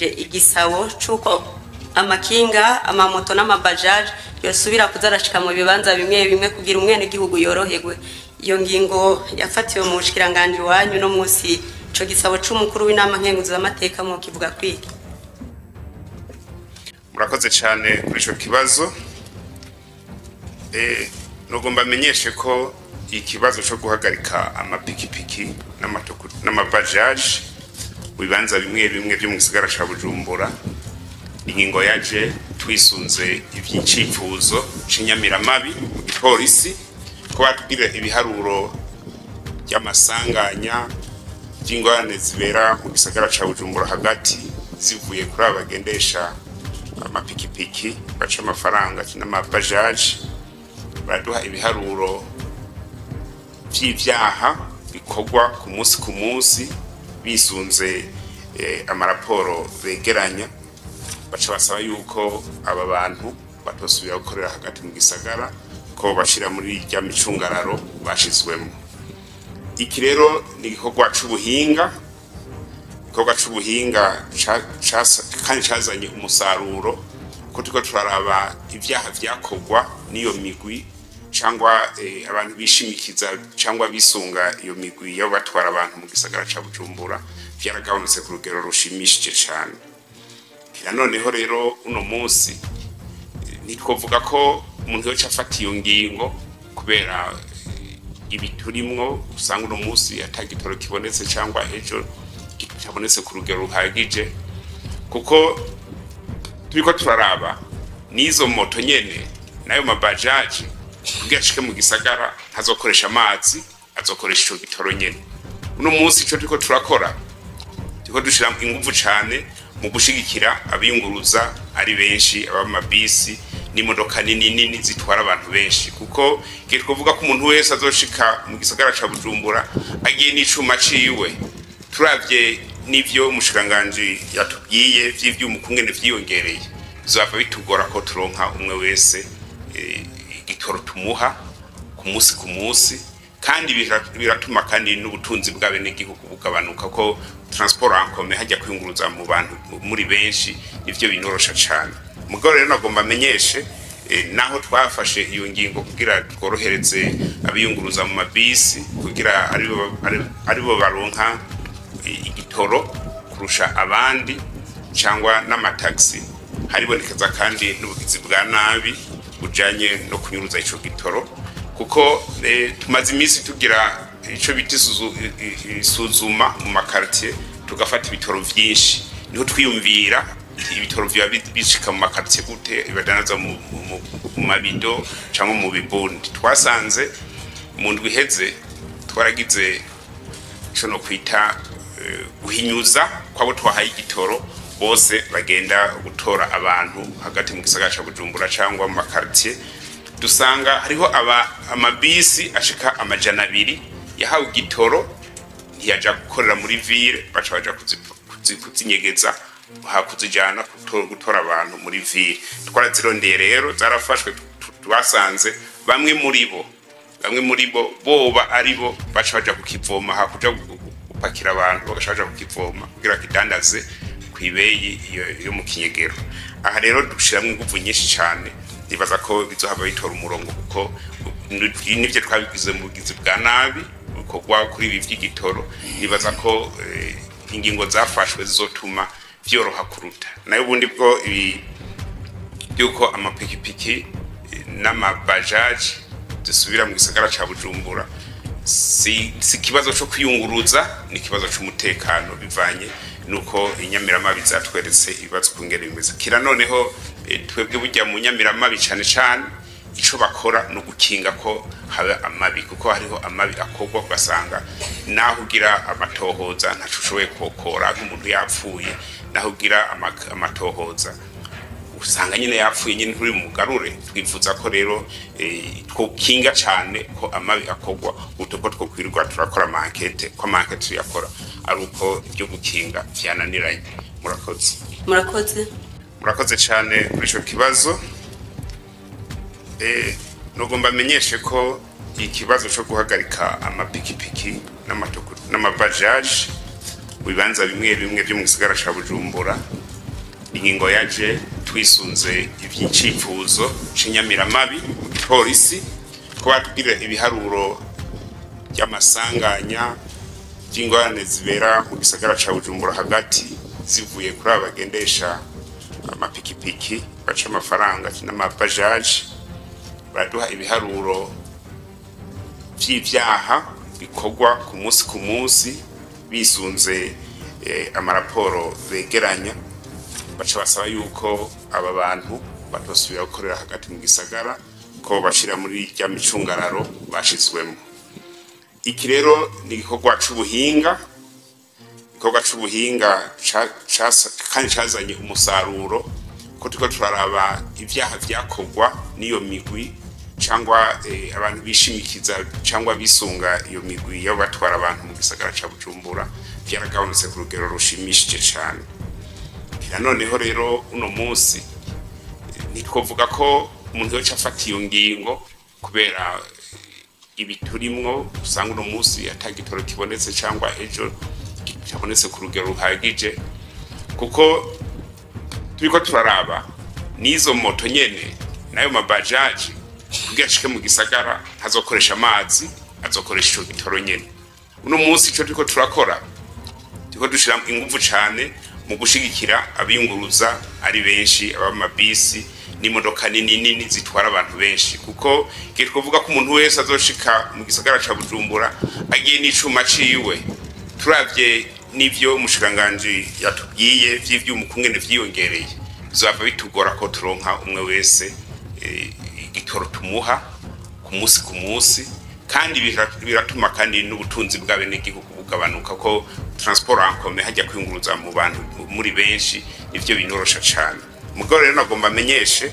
Igisabo c'uko amakinga, amamoto n'amabajaje yosubira kuza arashika mu bibanza bimwe bimwe kugira umwenegihugu yoroherwe. Iyo ngingo yafatiwe mu bushikiranganji wanyu no munsi, ico gisabo c'umukuru w'inama nkenguzamateka mu kivuga kwiki? Murakoze cyane kuri ico kibazo. Nugomba menyeshe ko ikibazo cyo guhagarika amapikipiki n'amabajaje mu bibanza bimwe bimwe byo mu gisagara ca Bujumbura, ingingo yaje twisunze ivy'icifuzo c'inyamiramabi mu gipolisi, ko batubwira ibiharuro by'amasanganya by'ingorane zibera mu gisagara ca Bujumbura hagati zivuye kuri aba bagendesha amapikipiki baca amafaranga n'amabajaje. Baraduha ibiharuro vy'ivyaha bikorwa ku munsi ku munsi bisunze amaraporo begeranya, baca basaba yuko aba bantu batosubira gukorera hagati mu gisagara, ko bashira muri rya micungararo bashizwemo. Iki rero ni igikorwa c'ubuhinga, igikorwa c'ubuhinga kandi cazanye umusaruro, ko turiko turaraba ivyaha vyakorwa n'iyo migwi cyangwa abantu bishimikiza cyangwa bisunga iyo migwi yo batwara abantu mu gisagara ca Bujumbura, vyaragabanutse ku rugero rushimishije cane. Noneho rero uno munsi ntitwovuga ko umuntu yoca afata iyo ngingo kubera ibi turimwo, usanga uno munsi ata gitoro kibonetse cyangwa ejo kitabonetse ku rugero ruhagije, kuko turiko turaraba n'izo moto nyene nayo mabajaji kugira ashike mu gisagara ntazokoresha amazi, azokoresha ico gitoro nyene. Uno munsi ico turiko turakora, turiko dushira inguvu cane mu gushigikira abiyunguruza ari benshi, abamabisi n'imodoka nini nini zitwara abantu benshi, kuko igihe twovuga ko umuntu wese azoshika mu gisagara ca Bujumbura agiye n'icuma ciwe, turavye n'ivyo umushikiranganji yatubwiye vy'ivyuma ukungene vyiyongereye, bizova bitugora ko turonka umwe wese igitoro tumuha ku munsi ku munsi. Kandi biratuma kandi n'ubutunzi bw'abenegihugu bugabanuka, ko transport en commun hajya kwiyunguruza mu bantu muri benshi nivyo binorosha cane. Mugabo rero nagomba amenyeshe, naho twafashe iyo ngingo kugira tworohereze abiyunguruza mu mabisi, kugira aribo baronka igitoro kurusha abandi cyangwa n'amataxi, haribonekeza kandi n'ubugizi bwa nabi bujanye no kunyuruza ico gitoro, kuko tumaze iminsi tugira ico bita isuzuma mu makartier, tugafata ibitoro vyinshi. Niho twiyumvira ibitoro vya bishika mu makartier gute, ibadanaza mu mabido cyangwa mu bibundi. Twasanze mu ndwi iheze twaragize ico no kwita guhinyuza kwabo twahaye igitoro bose bagenda gutora abantu hagati mu gisagara ca Bujumbura cyangwa mu makartier, dusanga hariho amabisi ashika 200 yahawe igitoro ntiyaja gukorera muri ville, baca baja kuzinyegeza hakuzijana gutora abantu muri ville. Twarazirondeye rero zarafashwe, twasanze bamwe muri bo boba aribo baca baja kukivoma, hakuja gupakira abantu bagaca baja kukivoma kugira kidandaze kwibeyi yo mu kinyegero. Aha rero dushiramwe inguvu nyinshi cyane, nibaza ko bizohava bitora umurongo, kuko nivyo twabigize mu bugizi bwa nabi bikorwa kuri ibi vy'igitoro. Nibaza ko ingingo zafashwe zizotuma vyoroha kuruta. Nayo ubundi bwo ibi byuko amapikipiki n'amabajaji zisubira mu gisagara ca Bujumbura si ikibazo co kwiyunguruza, ni ikibazo c'umutekano bivanye nuko inyamiramabi zatweretse ibibazo kungene bimeze. Kira noneho twebwe burya mu nyamiramabi cane cane ico bakora no gukinga ko haba amabi, kuko hariho amabi akorwa ugasanga naho ugira amatohoza ntaco ushoboye kokora, nk'umuntu yapfuye naho ugira amatohoza usanga nyine yapfuye nyine nturi mugarure. Twifuza ko rero twokinga cane ko amabi akorwa, utuko twokwirirwa turakora amankete, ko amankete tuyakora ari uko ibyo gukinga vyananiranye. Murakoze. Murakoze. Murakoze cane kuri ico kibazo. Nugomba menyeshe ko ikibazo cyo guhagarika amapikipiki n'amabajaje mu bibanza bimwe bimwe byo mu gisagara ca Bujumbura, Ingingo yaje twisunze ivy'icifuzo c'inyamiramabi mu gipolisi, ko batubwira ibiharuro by'amasanganya by'ingorane zibera mu gisagara ca Bujumbura hagati zivuye kuri aba bagendesha amapikipiki baca amafaranga n'amabajaji. Baraduha ibiharuro vy'ivyaha bikorwa ku munsi ku munsi bisunze amaraporo begeranya, baca basaba yuko aba bantu batosubira gukorera hagati mu gisagara, ko bashira muri rya micungararo bashizwemo. Iki rero ni igikorwa c'ubuhinga, igikorwa c'ubuhinga kandi cazanye umusaruro, ko turiko turaraba ivyaha vyakorwa n'iyo migwi cyangwa abantu bishimikiza cyangwa bisunga iyo migwi yo batwara abantu mu gisagara ca Bujumbura, byaragabanutse ku rugero rushimishije cyane. Noneho rero uno munsi ntitwovuga ko umuntu yoca afata iyo ngingo kubera ibi turimwo, usanga uno munsi ata gitoro kibonetse cyangwa ejo kitabonetse ku rugero ruhagije, kuko turiko turaraba n'izo moto nyene n'ayo mabajaji kugira ashike mu gisagara ntazokoresha amazi, azokoresha ico gitoro nyene. Uno munsi ico turiko turakora, turiko dushira inguvu cane mu gushigikira abiyunguruza ari benshi, abamabisi n'imodoka nini nini zitwara abantu benshi, kuko igihe twovuga ko umuntu wese azoshika mu gisagara ca Bujumbura agiye n'icuma ciwe, turavye n'ivyo umushikiranganji yatubwiye vy'ivyuma ukungene vyiyongereye, bizova bitugora ko turonka umwe wese igitoro tumuha ku munsi ku munsi. Kandi biratuma kandi n'ubutunzi bw'abenegihugu bugabanuka, ko transport en commun hajya kwiyunguruza mu bantu muri benshi nivyo binorosha cane. Mugabo rero nagomba amenyeshe,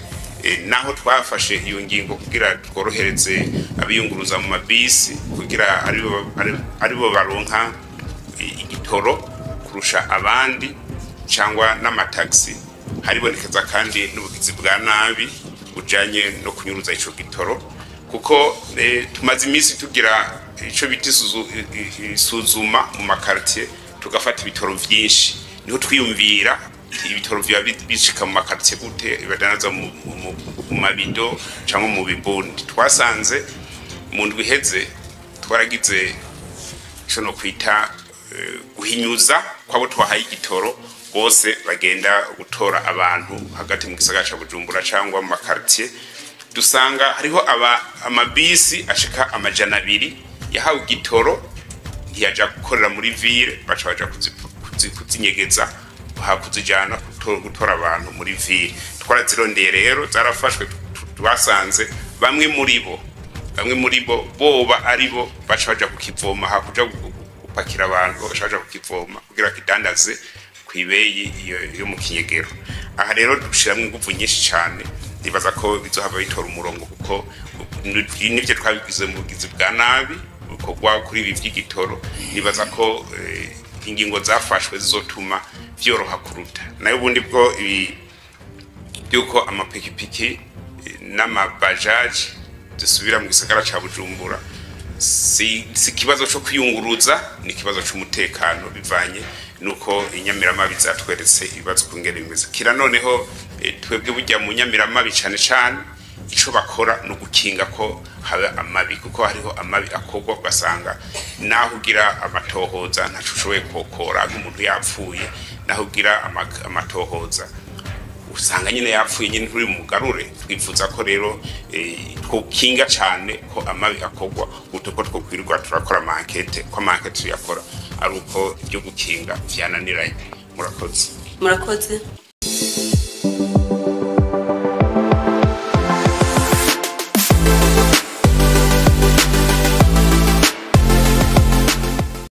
naho twafashe iyo ngingo kugira tworohereze abiyunguruza mu mabisi, kugira aribo baronka igitoro kurusha abandi cyangwa n'amataxi, haribonekeza kandi n'ubugizi bwa nabi bujanye no kunyuruza ico gitoro, kuko tumaze iminsi tugira ico bita isuzuma mu makartier, tugafata ibitoro vyinshi. Niho twiyumvira ibitoro biba bishika mu makartier gute, badanaza mu mabido cyangwa mu bibundi. Twasanze mu ndwi iheze twaragize ico no kwita guhinyuza kwabo twahaye igitoro bose bagenda gutora abantu hagati mu gisagara ca Bujumbura cyangwa mu makartier, dusanga hariho amabisi ashika 200 yahawe igitoro ntiyaja gukorera muri ville, baca baja kuzinyegeza hakuzijana gutora abantu muri ville. Twarazirondeye rero zarafashwe, twasanze bamwe muri bo boba aribo baca baja kukivoma, hakuja gupakira abantu baca baja kukivoma kugira kidandaze kwibeyi yo mu kinyegero. Aha rero dushiramwe ingufu nyinshi cyane, nibaza ko bizohava bitora umurongo, kuko nivyo twabigize mu bugizi bwa nabi bukorwa kuri ibi vy'igitoro. Nibaza ko ingingo zafashwe zizotuma vyoroha kuruta. Nayo ubundi bwo ibi byuko amapikipiki n'amabajaji zisubira mu gisagara ca Bujumbura si ikibazo co kwiyunguruza, ni ikibazo c'umutekano bivanye nuko inyamiramabi zatweretse ibibazo kungene bimeze. Kira noneho twebwe burya mu nyamiramabi cane cane ico bakora no gukinga ko haba amabi, kuko hariho amabi akorwa ugasanga naho ugira amatohoza ntaco ushoboye kokora nk'umuntu yapfuye, naho ugira amatohoza usanga nyine yapfuye nyine nturi mugarure. Twifuza ko rero twokinga cane ko amabi akorwa, guto ko twokwirirwa turakora amankete, ko amankete tuyakora ari uko ibyo gukinga vyananiranye. Murakoze. Murakoze.